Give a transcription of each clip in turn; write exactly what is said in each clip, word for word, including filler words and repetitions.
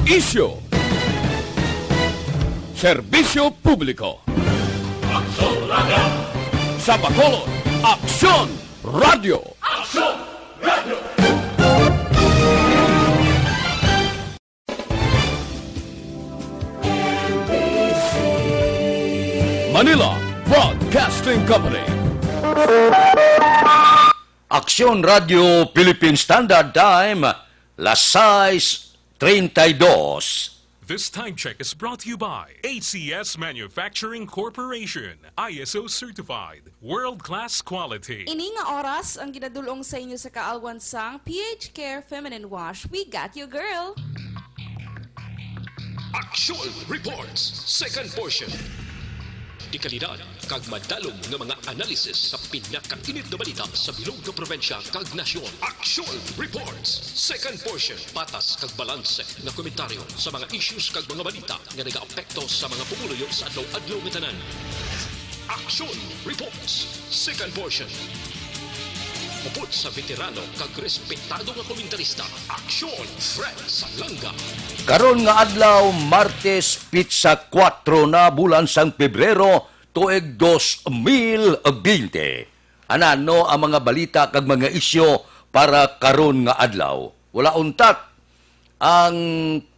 Isyu. Serbisyo publiko. Aksyon Radio. Sa Bacolod, Aksyon Radio. Aksyon Radio. Manila Broadcasting Company. Aksyon Radio Philippine Standard Time, las sais treinta y dos. This time check is brought to you by A C S Manufacturing Corporation, I S O certified, world-class quality. Ini nga oras ang ginadul-ong sa inyo sa kaalwan sang P H Care Feminine Wash. We got you, girl! Action Reports, second portion. Dekalidad kag madalom nga mga analisis sa pinakainit nga balita sa bilog nga probinsya kag nasyon. Action Reports, second portion. Patas kag balanse nga komentaryo sa mga issues kag mga balita nga nagaapekto sa mga pumuluyo sa adlaw-adlaw nga tanan. Action Reports, second portion. Upod sa veterano kag respetado nga komentarista, Aksyon Fred Salanga. Karon nga adlaw, Martes, pitsa kuwatro na bulan sang Pebrero, tuig dos mil bente. Anano ang mga balita kag mga isyu para karon nga adlaw? Wala untat ang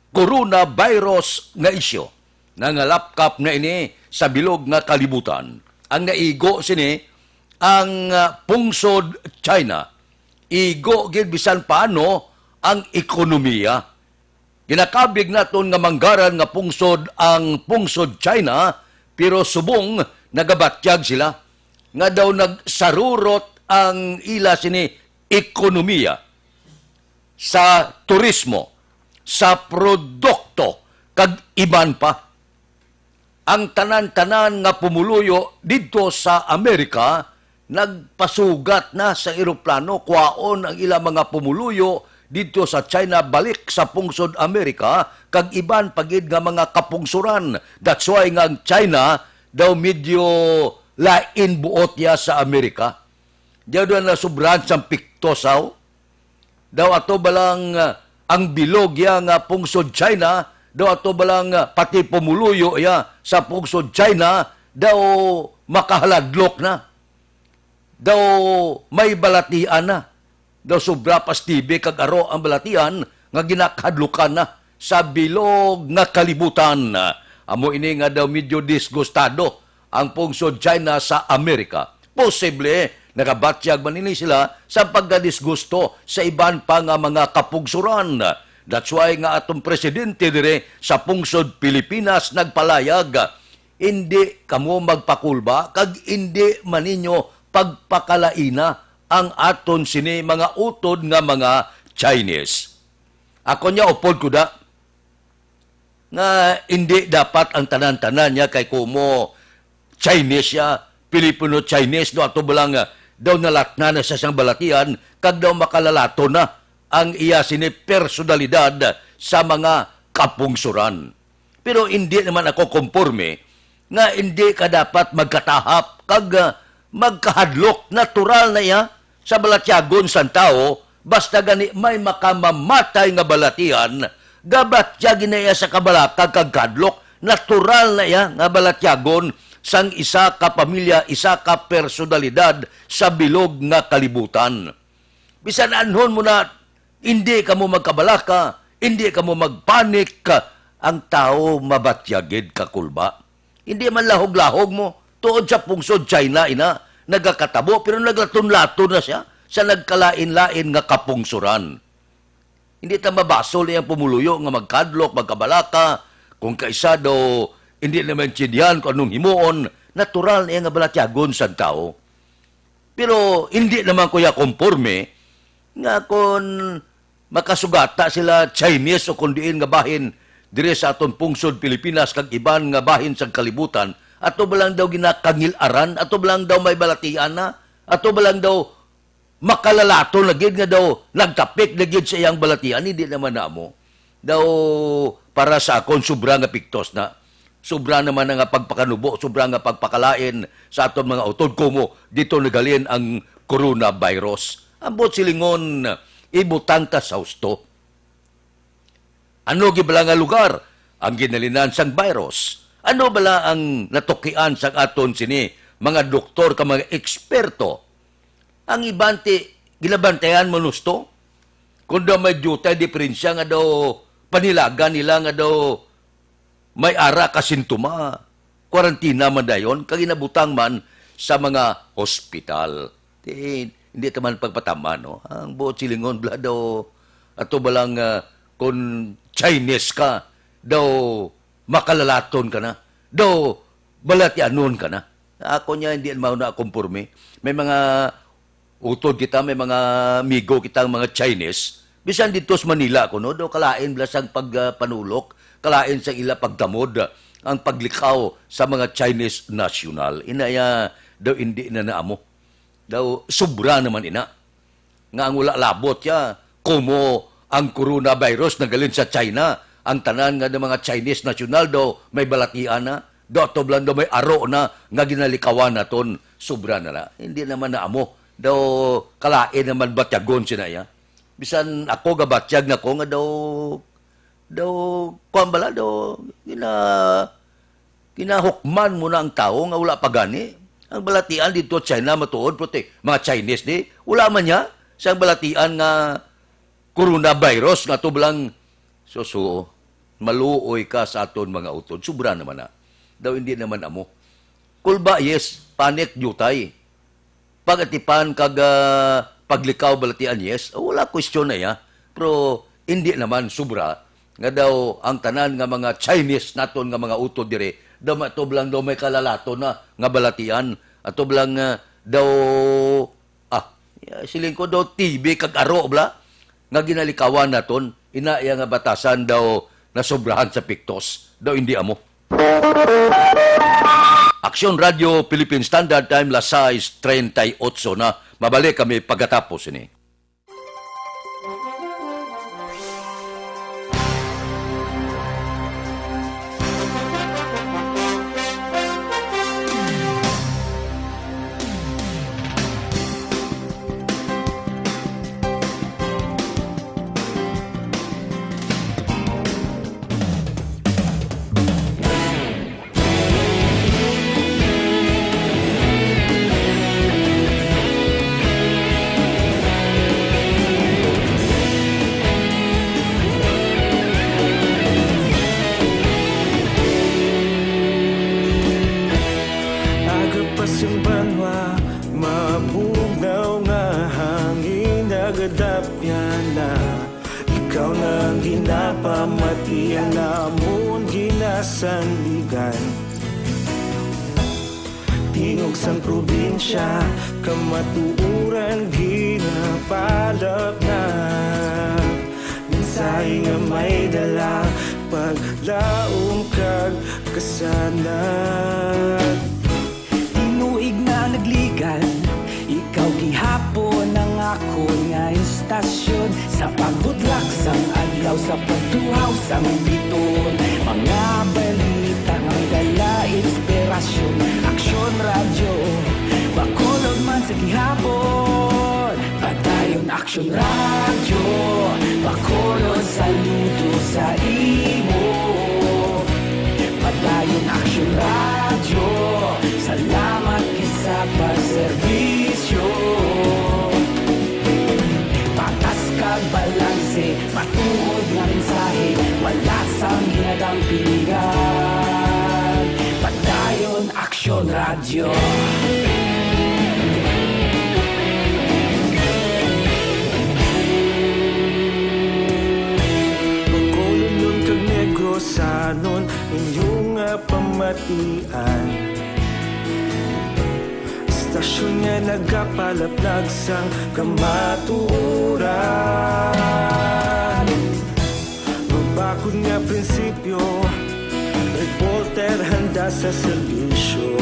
coronavirus nga isyu. Nangalapkap na ini sa bilog nga kalibutan. Ang naigo sini ang, ah, pungsod China. Igo gid bisan paano ang ekonomiya. Ginakabig naton nga manggaran nga pungsod ang pungsod China, pero subong nagabatyag sila nga daw nagsarurot ang ila sini ekonomiya sa turismo, sa produkto, kag iban pa. Ang tanan-tanan nga pumuluyo didto sa Amerika nagpasugat na sa eroplano, kwaon ang ila mga pumuluyo didto sa China balik sa pungsod Amerika, kag iban pa gid nga mga kapungsoran. That's why nga ang China daw medyo lain buot ya sa Amerika. Daw na nasubrahan sang piktos, aw. Daw ato ba lang, ah, ang bilog ya nga pungsod China, daw ato ba lang, ah, pati pumuluyo ya sa pungsod China, daw makahaladlok na. Daw may balatian na. Daw sobra pa sa T V kag aro ang balatian nga ginakahadlukan na sa bilog nga kalibutan. Amo ini nga daw medyo disgustado ang pungsod China sa Amerika. Posible nagabatyag man ini sila sa pagkadisgusto sa iban pa nga mga kapugsuran. That's why nga atong presidente diri sa pungsod Pilipinas nagpalayag, "Indi kamo magpakulba kag indi man ninyo pagpakalaina ang aton sini mga utod nga mga Chinese." Ako niya, upod ko da nga indi dapat ang tanan-tanan niya kay kumo Chinese siya, Filipino-Chinese, no, ato ba lang, ah, daw nalatna na sa siyang balatian, kag daw makalalato na ang iya sini personalidad sa mga kapungsuran. Pero indi naman ako komporme nga indi ka dapat magkatahap kag, ah, magkahadlok. Natural na iya sa balatyagon sang tawo, basta gani may makamamatay nga balatian, gabatyagi na iya sa kabalaka kag kahadlok. Natural na iya nga balatyagon sang isa ka pamilya, isa ka personalidad sa bilog nga kalibutan. Bisan anhon mo na, indi kamo magkabalaka, indi kamo magpanik, ang tawo mabatyag gid kakulba. Hindi man lahog-lahog mo, tuod sa pungsod China ina nagakatabo, pero naglaton-laton na siya sa nagkalain-lain nga kapungsuran. Hindi ta mabasol iyang pumuluyo nga magkadlok, magkabalaka, kung kaisa daw hindi na maintindihan kung anong himuon, natural na iya nga balatyagon sang tawo. Pero hindi naman ko ya komporme nga kon makasugata sila Chinese o kon diin nga bahin diri sa aton pungsod Pilipinas kag iban nga bahin sa kalibutan, ato ba lang daw ginakangil-aran, ato ba lang daw may balatian na, ato ba lang daw makalalato na gid nga daw nagtapik na gid sa iyang balatian? Hindi naman namo. Daw, para sa akon, sobra nga piktos na. Sobra naman na nga pagpakanubo, sobra nga pagpakalain sa aton mga utod. Kumo dito naghalin ang coronavirus. Ambot silingon, ibutang ta sa husto. Ano gid bala nga lugar ang ginhalinan sang virus? Ano bala ang natukian sang aton sini mga doktor kag mga eksperto? Ang iban ti ginabantayan man husto. Kon daw may diutay diperensya nga daw panilagan nila nga daw may ara ka sintoma, kwarantina man dayon kag ginabutang man sa mga hospital. Ti, hindi ta man pagpatama, no? Ang buot silingon, bala daw, ato ba lang, ah, kung Chinese ka, daw makalalaton ka na, daw balatianon ka na. Ako niya, hindi mao na kumporme. May mga utod kita, may mga amigo kita, mga Chinese. Bisan dito sa Manila, kuno, daw kalain bala sang pag, ah, panulok, kalain sa ila pagdamod, ah, ang paglikaw sa mga Chinese national. Inaya, daw hindi na naamo. Daw sobra naman ina. Nga ang wala labot ya, kumo ang coronavirus nagalin sa China, ang tanan nga mga Chinese national daw may balatian na, daw ato lang daw may aro na nga ginalikawan naton, sobra na na. Hindi naman na amo. Daw kalain naman batyagon sina iya. Bisan ako gabatyag na ko nga daw, daw, kuwan bala, daw, gina-, ginahukman mo na ang tawo nga wala pa gani. Ang balatian dito sa China, matuod, puti, mga Chinese di, wala man niya sa balatian nga coronavirus nga tublang susuo. Maluoy ka sa aton mga utod. Sobra naman na. Daw hindi naman amo. Kulba, yes. Panic, diutay. Pag-atipan kag, ah, paglikaw, balatian, yes. Wala question na iya. Pero hindi naman sobra nga daw ang tanan nga mga Chinese naton nga mga utod diri, daw matublang daw may kalalaton na nga balatian. Atublang, ah, daw, ah, siling ko daw T B kag aro bala nga ginalikawan naton. Ina iya nga batasan daw nasobrahan sa piktos. Daw hindi amo. Aksyon Radio Philippine Standard Time, las sais treinta y ocho na. Mabalik kami pagkatapos ini. Aga pa sing banwa, mabugnaw nga hangin, nagadapyan na. Ikaw na ang ginapamati, ang amon ginasandigan. Tingog sang probinsya, kamatuoran ginapalapnag. Mensahe nga may dala, paglaom kag kasanag. Tinuig na nagligan, ikaw gihapon ang akon nga istasyon. Sa pagbutlak sang adlaw, sa pagtuhaw sang biton, mga balita nga may dala inspirasyon. Aksyon Radyo, Bacolod man sa gihapon. Padayon Aksyon Radyo, Bacolod, saludo sa imo. Padayon Aksyon Radyo, salamat gid sa pagserbisyo. Patas kag balanse, matuod nga mensahe, wala sang ginadampingan. Padayon Aksyon Radyo. Bacolodnon kag Negrosanon, inyo nga pamatian. Istasyon nga nagapalaplag sang kamatuoran. Mabakod nga prinsipyo, reporter handa sa serbisyo.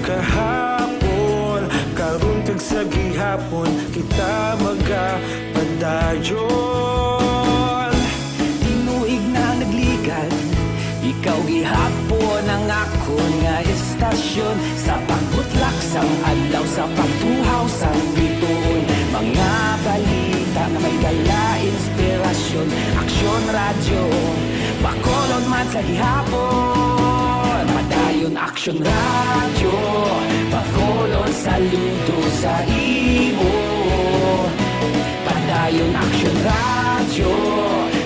Kahapon, karon kag sa gihapon, kita magapadayon. Tinuig na nagligan, ikaw gihapon ang akon nga istasyon. Sa pagbutlak sang adlaw, sa pagtuhaw sang bituon, mga balita Nga may dala inspirasyon, Aksyon Radyo, bakulon man sa gihapon. Padayon Aksyon Radyo, bakulon saludo sa imo. Padayon Aksyon Radyo,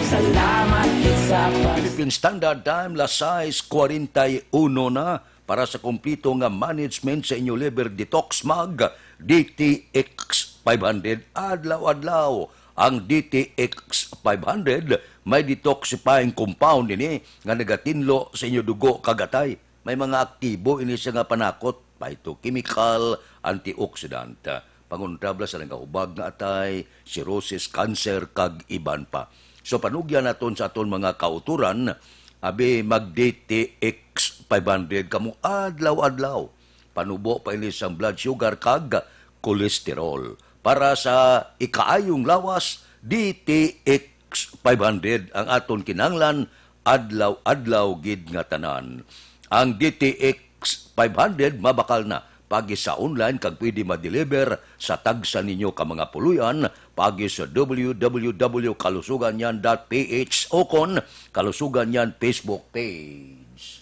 salamat gid sa pag- Philippine Standard Time, las sais cuarenta y uno na. Para sa kompleto nga management sa inyo liver detox, mag D T X five hundred adlaw-adlaw. Ang D T X five hundred may detoxifying compound ini nga nagatinlo sa inyo dugo kag atay. May mga aktibo ini siya nga panakot, phytochemical, antioxidant, pangontra bala sa nagahubag nga atay, cirrhosis, cancer, kag iban pa. So, panugyan naton sa aton mga kautoran, abi, mag D T X five hundred kamo adlaw-adlaw. Panubo pa ini sang blood sugar kag cholesterol. Para sa ikaayong lawas, D T X five hundred ang aton kinahanglan adlaw-adlaw gid nga tanan. Ang D T X five hundred mabakal na pagi sa online kag pwede ma-deliver sa tagsa ninyo ka mga puloy-an pagi sa w w w kalusuganyan dot p h o kon Kalusugan Yan Facebook page.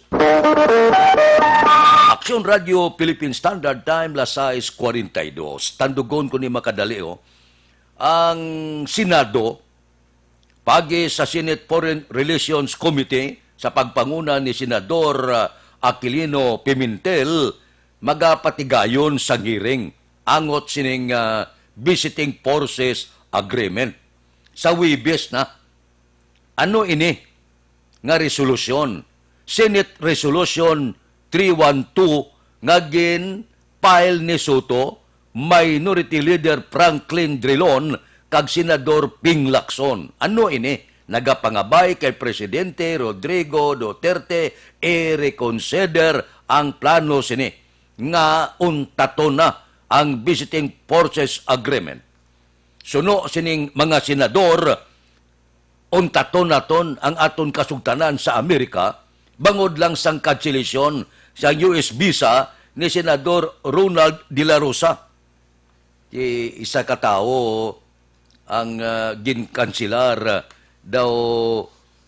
Aksyon Radio Philippine Standard Time, las sais cuarenta y dos. Tandugon ko ni makadali, oh. Ang Senado, pagi sa Senate Foreign Relations Committee, sa pagpanguna ni Senador, ah, Aquilino Pimentel, magapatigayon sa hearing angot sining, ah, Visiting Forces Agreement. Sa Huwebes na. Ano ini nga resolusyon? Senate Resolution three one two nga gin-file ni Soto, Minority Leader Franklin Drilon, kag Senador Ping Lacson. Ano ini? Nagapangabay kay Presidente Rodrigo Duterte i-reconsider ang plano sini nga untaton na ang Visiting Forces Agreement. Suno sining mga senador, untaton naton ang aton kasugtanan sa Amerika bangod lang sang kanselasyon sang U S visa ni Senador Ronald De La Rosa. Ti isa ka tawo ang, ah, ginkanselar, ah, daw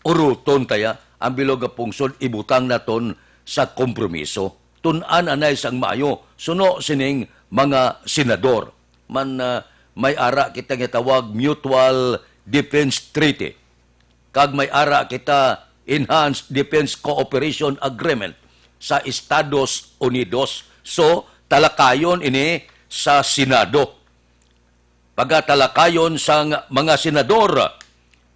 uruton ta ya ang bilog nga pungsod, ibutang naton sa kompromiso. Tun-an anay sang maayo, suno sining mga senador. Man, ah, may ara kita nga tawag Mutual Defense Treaty, kag may ara kita Enhanced Defense Cooperation Agreement sa Estados Unidos. So, talakayon ini sa Senado. Pagatalakayon sang mga senador.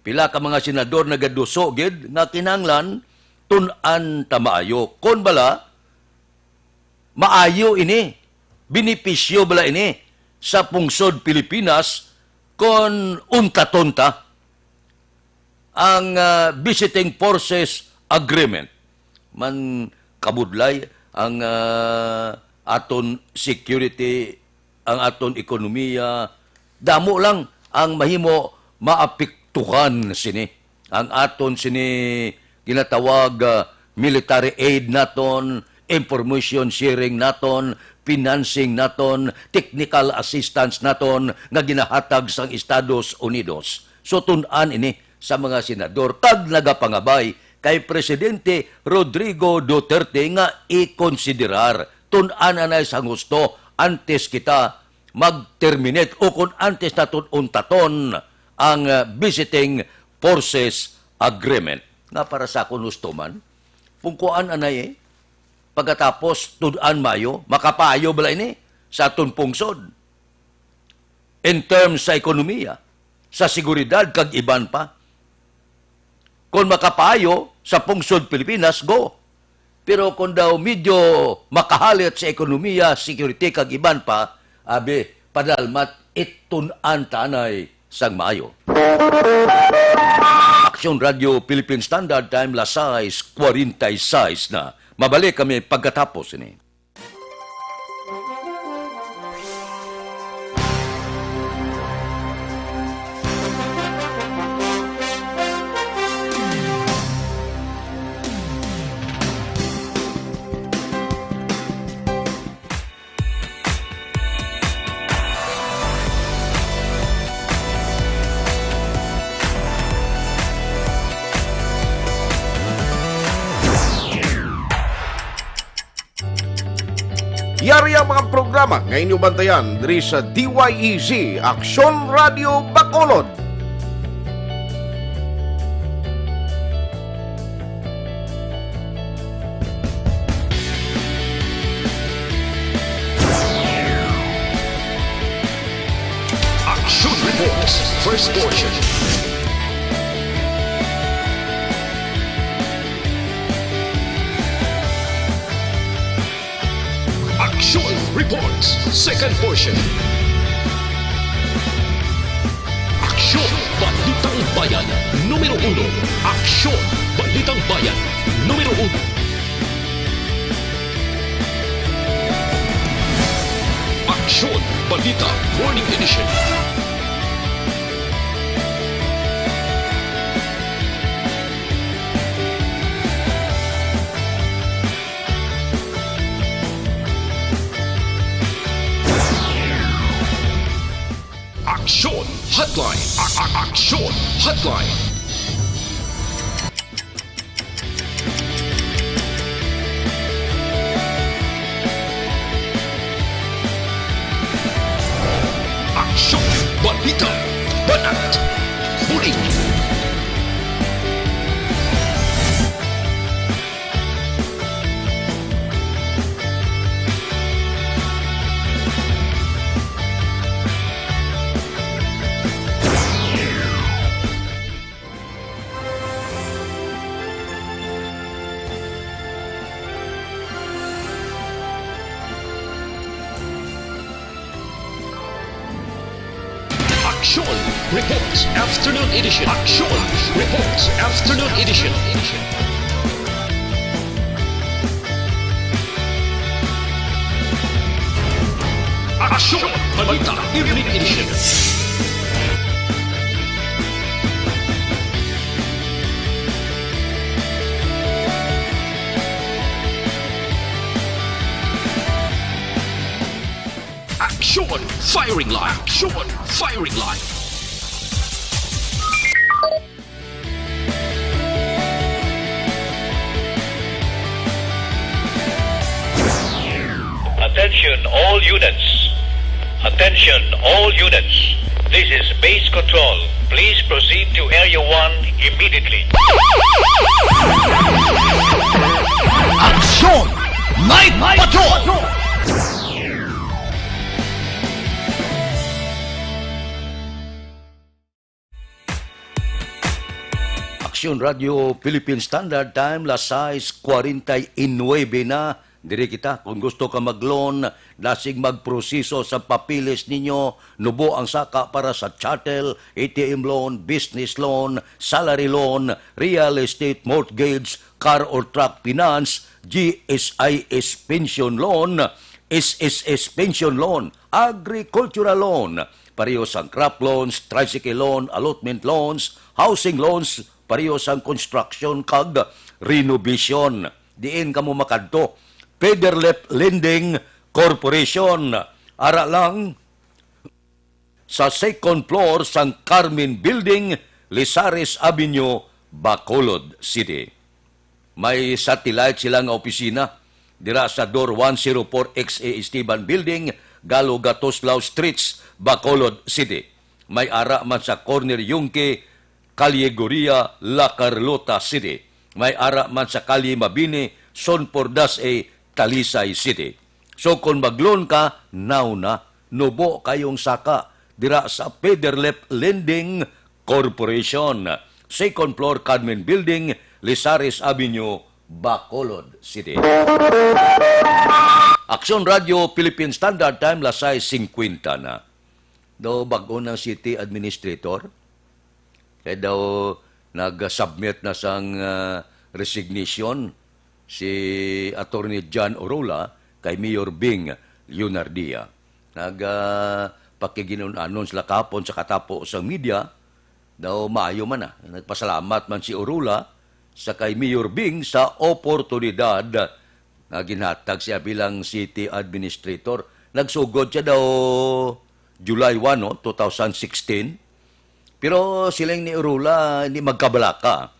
Pila ka mga senador nagaduso gid nga kinahanglan tun-an ta maayo. Kon bala, maayo ini, benepisyo bala ini sa pungsod Pilipinas kon untaton ta ang, ah, Visiting Forces Agreement. Man kabudlay ang, ah, aton security, ang aton ekonomiya. Damo lang ang mahimo maapektuhan sini. Ang aton sini ginatawag, ah, military aid naton, information sharing naton, financing naton, technical assistance naton nga ginahatag sang Estados Unidos. So, tun-an ini sa mga senador kag nagapangabay kay Presidente Rodrigo Duterte nga ikonsiderar. Tun-an anay sang husto antes kita mag-terminate o kon antes naton untaton ang, ah, Visiting Forces Agreement. Nga para sa akon husto man, kung kuan anay, eh, pagkatapos tun-an maayo, makapaayo bala ini sa aton pungsod in terms sa ekonomiya, sa seguridad, kag iban pa. Kon makapaayo sa pungsod Pilipinas, go. Pero kon daw medyo makahalit sa ekonomiya, security, kag iban pa, abi, padalmat, itun-an ta anay sang maayo. Aksyon Radio Philippine Standard Time, las sais cuarenta y seis na. Mabalik kami pagkatapos ini. Yari ang mga programa nga inyo bantayan diri sa D Y E Z, Aksyon Radio Bacolod. Action Reports, first portion. Action Reports, second portion. Aksyon, Balitang Bayan, numero uno. Aksyon, Balitang Bayan, numero uno. Aksyon, Balita, Morning Edition. Aksyon Hotline. A- a- Aksyon Hotline. Aksyon, balita, banat, bulig. Aksyon Reports Afternoon Edition. Aksyon Reports Afternoon Edition. Aksyon Balita Evening Edition. Aksyon Firing Line. Aksyon Firing Line. Attention all units. Attention all units. This is base control. Please proceed to Area one immediately. Aksyon! Night Patrol! Aksyon Radio Philippine Standard Time, las sais cuarenta y nueve na. Diri kita. Kung gusto ka mag-loan, dasig magproseso sa papeles ninyo, nubo ang saka para sa chattel, A T M loan, business loan, salary loan, real estate mortgage, car or truck finance, G S I S pension loan, S S S pension loan, agricultural loan, pareho sang crop loans, tricycle loan, allotment loans, housing loans, pareho sang construction kag renovation. Diin kamo makadto? Federlep Lending Corporation. Ara lang sa second floor sang Carmen Building, Lizares Avenue, Bacolod City. May satellite sila nga opisina dira sa Door one zero four X A Esteban Building, Galo Gatoslao Streets, Bacolod City. May ara man sa corner Yungque, Kalye Goria, La Carlota City. May ara man sa Kalye Mabini, Son Pordas A, Talisay City. So, kung mag-loan ka, now na. Nubo kayong saka dira sa Federlep Lending Corporation. Second floor, Carmen Building, Lizares Avenue, Bacolod City. Aksyon Radio Philippine Standard Time, las sais cincuenta na. Daw bag-o ng city administrator. Kay daw nag-submit na sang, ah, resignation si Attorney John Orula kay Mayor Bing Leonardia. Nag, ah, pakigin-un-anon sila kahapon sa katapo sang media. Daw maayo man na. Nagpasalamat man si Orula sa kay Mayor Bing sa oportunidad nga ginhatag siya bilang city administrator. Nagsugod siya daw July one, no, two thousand sixteen. Pero siling ni Orula, hindi magkabalaka.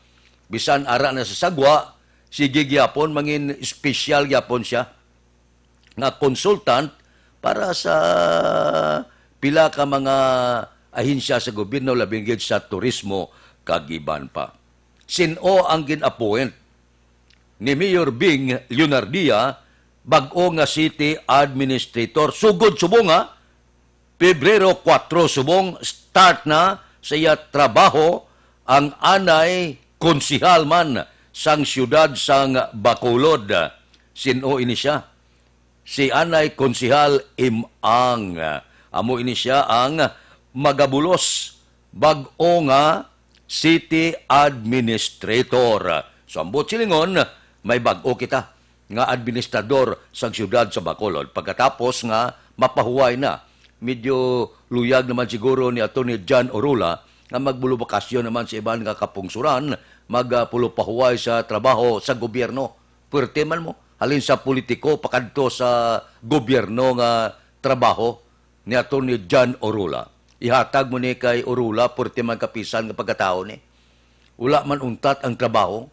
Bisan ara na sa sagwa, sige gyapon, mangin espesyal gyapon siya. nga consultant para sa pila ka mga ahensya sa gobyerno, labi gid sa turismo kag iban pa. Sin-o ang gin-appoint ni Mayor Bing Leonardia, bag-o nga city administrator? Sugod subong, ha, Pebrero kuwatro subong, start na sa iya trabaho ang anay konsehal man sang siyudad sang Bacolod. Sin-o ini sia? Si anay Konsehal Imang. Amo ini sia ang magabulos, bag-o nga city administrator. So, ang buot silingon, may bag-o kita nga administrador sang siyudad sa Bacolod. Pagkatapos nga mapahuway na, medyo luyag naman siguro ni Attorney John Orula nga magbulubakasyon naman sa iban nga kapungsuran, magpulupahuway sa trabaho sa gobyerno. Puwerte man mo, halin sa politiko pakadto sa gobyerno nga trabaho ni Attorney John Orula. Ihatag mo ni kay Orula, puwerte man kapisan nga pagkatawo ni. Wala man untat ang trabaho.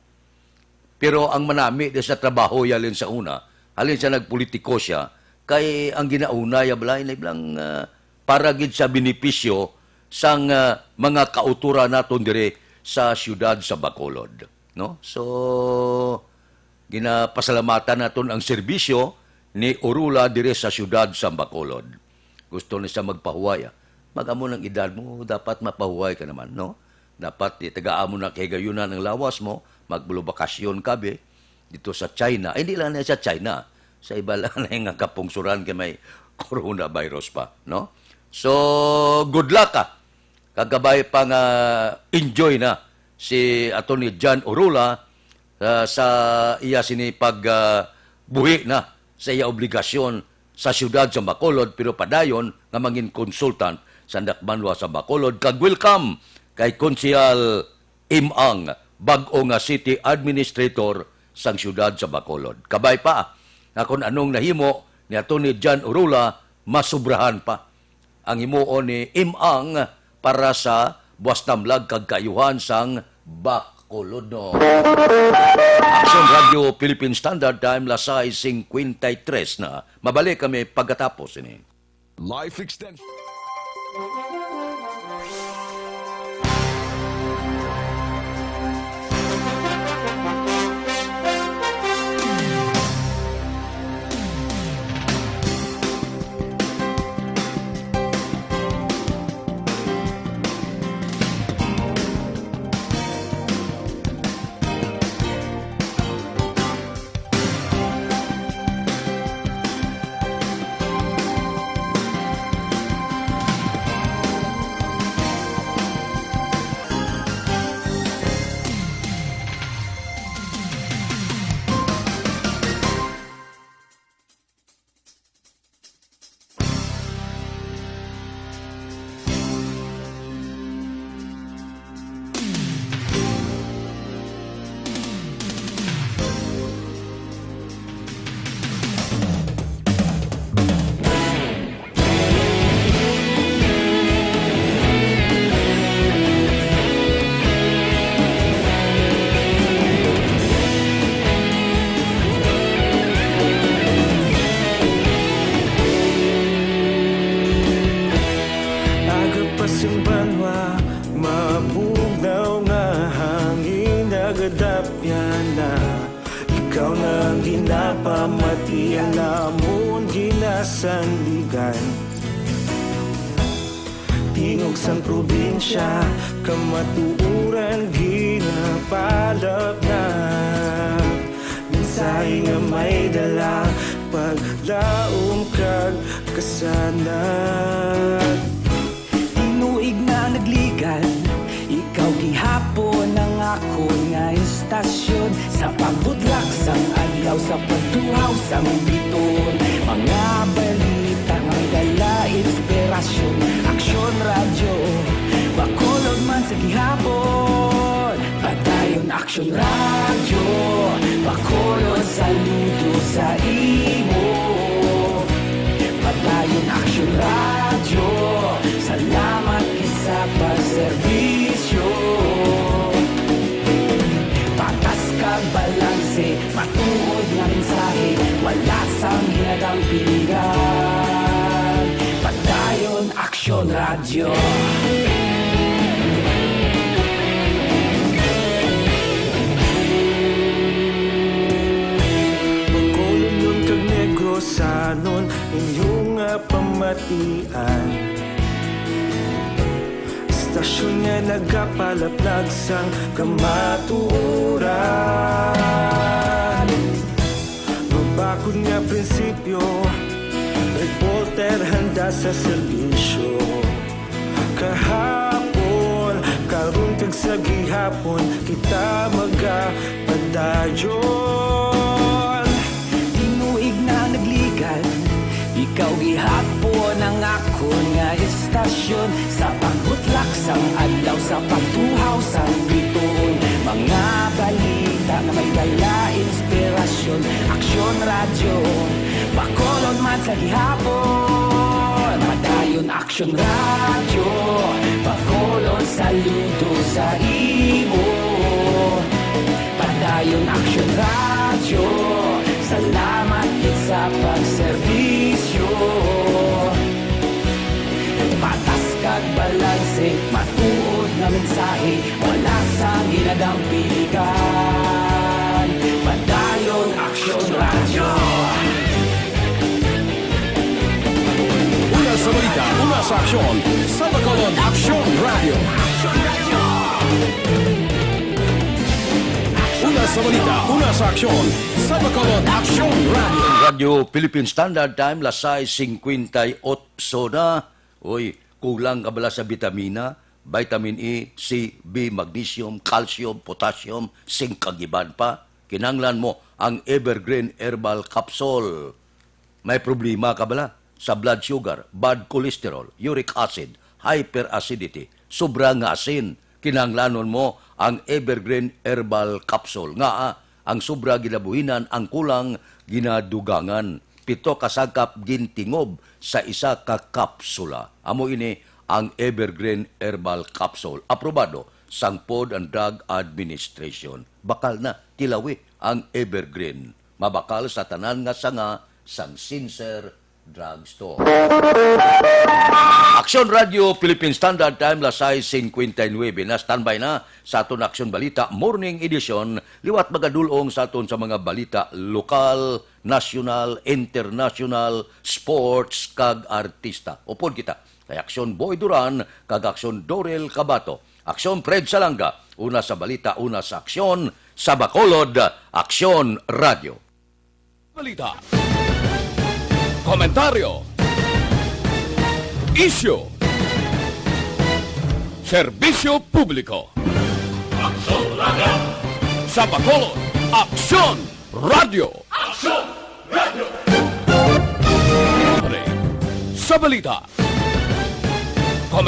Pero ang manami di sa trabaho, halin sa una, halin sa nagpolitiko siya, kay ang ginauna ya balay na iblang, ah, para gid sa benepisyo sang, ah, mga kauturan naton dire sa siyudad sa Bacolod, no? So, ginapasalamatan naton ang serbisyo ni Orula dire sa siyudad sa Bacolod. Gusto ni siya magpahuway, ah. Mag-amo ng edad mo, dapat mapahuway ka naman, no? Dapat, eh, tagaan mo na kahigayunan ang lawas mo, magbulubakasyon ka, be, dito sa China. Ay, hindi lang na sa China. Sa iba lang na nga kapungsuran kay may coronavirus pa, no? So, good luck, ah. Kagabay pa nga enjoy na si Attorney John Orula, ah, sa iya sini pag, ah, buhi na sa iya obligasyon sa siyudad sa Bacolod, pero padayon nga mangin consultant sa Dakbanwa sa Bacolod. Kag welcome kay Konsehal Imang, bag-o nga city administrator sang siyudad sa Bacolod. Kabay pa nga kon anong nahimo ni Attorney John Orula, masubrahan pa ang himuon ni Imang para sa buwas tamlag kag kaayuhan sang Bacolod, no? Action Radio Philippine Standard Time, las sais cincuenta y tres na. Mabalik kami pagkatapos ini. Life extension. Agapas ang banwa, mabugnaw nga hangin, nagadapyan na. Ikaw na ang ginapamati, ang amon ginasandigan. Tingog sang probinsya, kamatuoran ginapalapnap. Mensahe nga may dala, paglaom kag kasanag. Tinuig na nagligad, ikaw gihapon ang akon nga istasyon. Sa pagbutlak sang adlaw, sa pagtuhaw sang biton, mga balita nga may dala inspirasyon. Aksyon Radyo Bacolod man sa gihapon. Padayon Aksyon Radyo Bacolod, saludo sa imo. Padayon Aksyon Radyo, salamat gid sa pagserbisyo. Patas kag balanse Matuod nga mensahe, wala sang ginadampigan. Padayon, Aksyon Radyo. Bacolodnon kag Negrosanon, inyo nga pamatian. Istasyon nga nagapalaplag sang kamatuoran. Mabakod nga prinsipyo, reporter handa sa serbisyo. Kahapon, karon kag sa gihapon, kita magapadayon. Tinuig na ang nagligan, ikaw gihapon ang akon nga istasyon. Sa pagbutlak sang adlaw, sa pagtuhaw sang bituon, mga balita nga may dala inspirasyon. Aksyon Radyo, Bacolod man sa gihapon. Padayon, Aksyon Radyo, Bacolod, saludo sa imo. Padayon, Aksyon Radyo, salamat gid sa pagserbisyo. Patas kag balanse, matuod nga mensahe, wala sang ginadampigan. Padayon, Aksyon Radyo. Una sa balita, una sa aksyon, sa Bacolod, Aksyon Radyo. Una sa balita, una sa aksyon, sa Bacolod, Aksyon Radyo. Radyo Philippine Standard Time, las sais cincuenta y ocho na. Uy, kulang ka bala sa bitamina, vitamin E, C, B, magnesium, calcium, potassium, zinc, kag iban pa? Kinahanglan mo ang Evergreen Herbal Capsule. May problema ka bala sa blood sugar, bad cholesterol, uric acid, hyperacidity, sobra nga asin? Kinahanglanon mo ang Evergreen Herbal Capsule. Ngaa? Ang sobra ginabuhinan, ang kulang ginadugangan. Pito ka sangkap gintingob sa isa ka kapsula. Amo ini ang Evergreen Herbal Capsule, aprobado sang Food and Drug Administration. Bakal na, tilawi ang Evergreen. Mabakal sa tanan nga sanga sang Sincere Drugstore. Aksyon Radyo Philippine Standard Time, las sais cincuenta y nueve na. Standby na sa aton Aksyon Balita Morning Edition. Liwat magadul-ong sa aton sa mga balita lokal, nasyonal, internasyonal, sports, kag artista. Upod kita kay Aksyon Boy Duran kag Aksyon Dorel Cabato. Aksyon Fred Salanga, una sa balita, una sa aksyon, sa Bacolod, Aksyon Radyo. Balita. Komentaryo. Isyu. Serbisyo publiko. Aksyon Radyo. Sa Bacolod, Aksyon Radyo. Aksyon Radyo. Sa balita.